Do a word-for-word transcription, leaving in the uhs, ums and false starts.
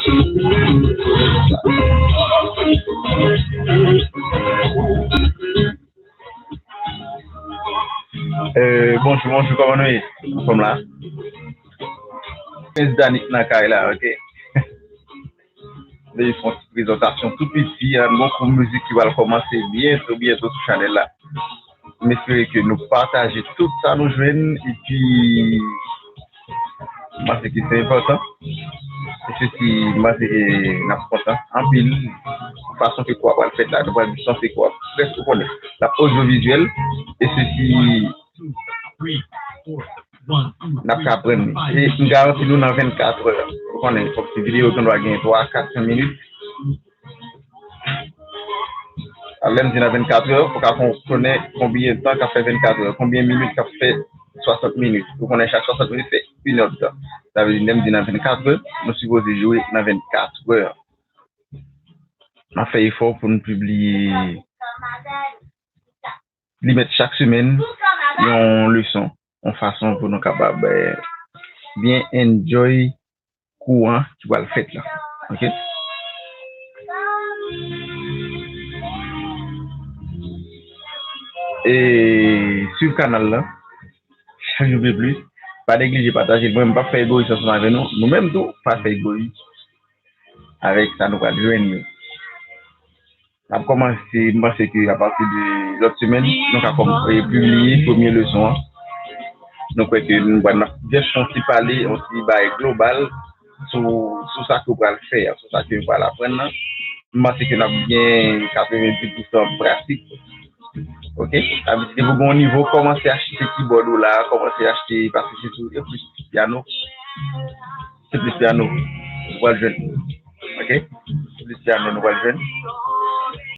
Euh, bonjou, bonjou, kòman nou ye? Anfòm la? Prens Danik nan kay la, ok? Li fè yon ti prezantasyon tou piti, an bon kou mizik ki pral kòmanse byento, byento sou chanèl la. M espere ke nou pataje tout sa nou jwenn, epi m panse ke se enpòtan. E se si m panse ke n ap kontan anpil. Fason ke kou a pral fèt la, nou pral di sanse kou a prèske konnen. L ap odyovizyèl, e se si n ap ka aprann li. E m garanti nou nan vennkat è. Ou konnen, fòk ti videyo gendwa gen twa, kat, senk minit. Lè m di nan vennkat è, ou ka kon-, konnen konbyen tan k ap fè vennkat è, konbyen minit k ap fè swasant minit. Ou konnen chak swasant minit fè inèdtan. Sa vle di, lè m di nan vennkat è, nou sipoze jwe nan vennkat è. N ap fè efò pou n pibliye, li mèt chak semèn, yon leson, yon fason pou nou kapab, eh, byen enjoy kou an ki pral fèt la. Ok? E swiv kanal la, chak jou pi plis. Pa neglije pataje l. Mwen, m p ap fè egoyis ansanm avè nou. Nou menm tou, pa fè egoyis avèk sa nou pral jwenn yo. N ap kòmanse, m panse ke apati de lòt semèn, nou ka kòm-, e, pibliye premye leson an. Nou kwè ke nou pral, n ap jis fè yon ti pale, yon ti bagay global sou, sou sa ke w pral fè a, sou sa ke w pral aprann nan. M panse ke n ap gen katrevenndis pousan pratik. Ok? Sa vle di, depi w gen yon nivo, kòmanse achte kibòd ou la, kòmanse achte, paske se tou, e plis pyano. Se plis pyano nou pral jwenn. Ok? Se plis pyano nou pral jwenn.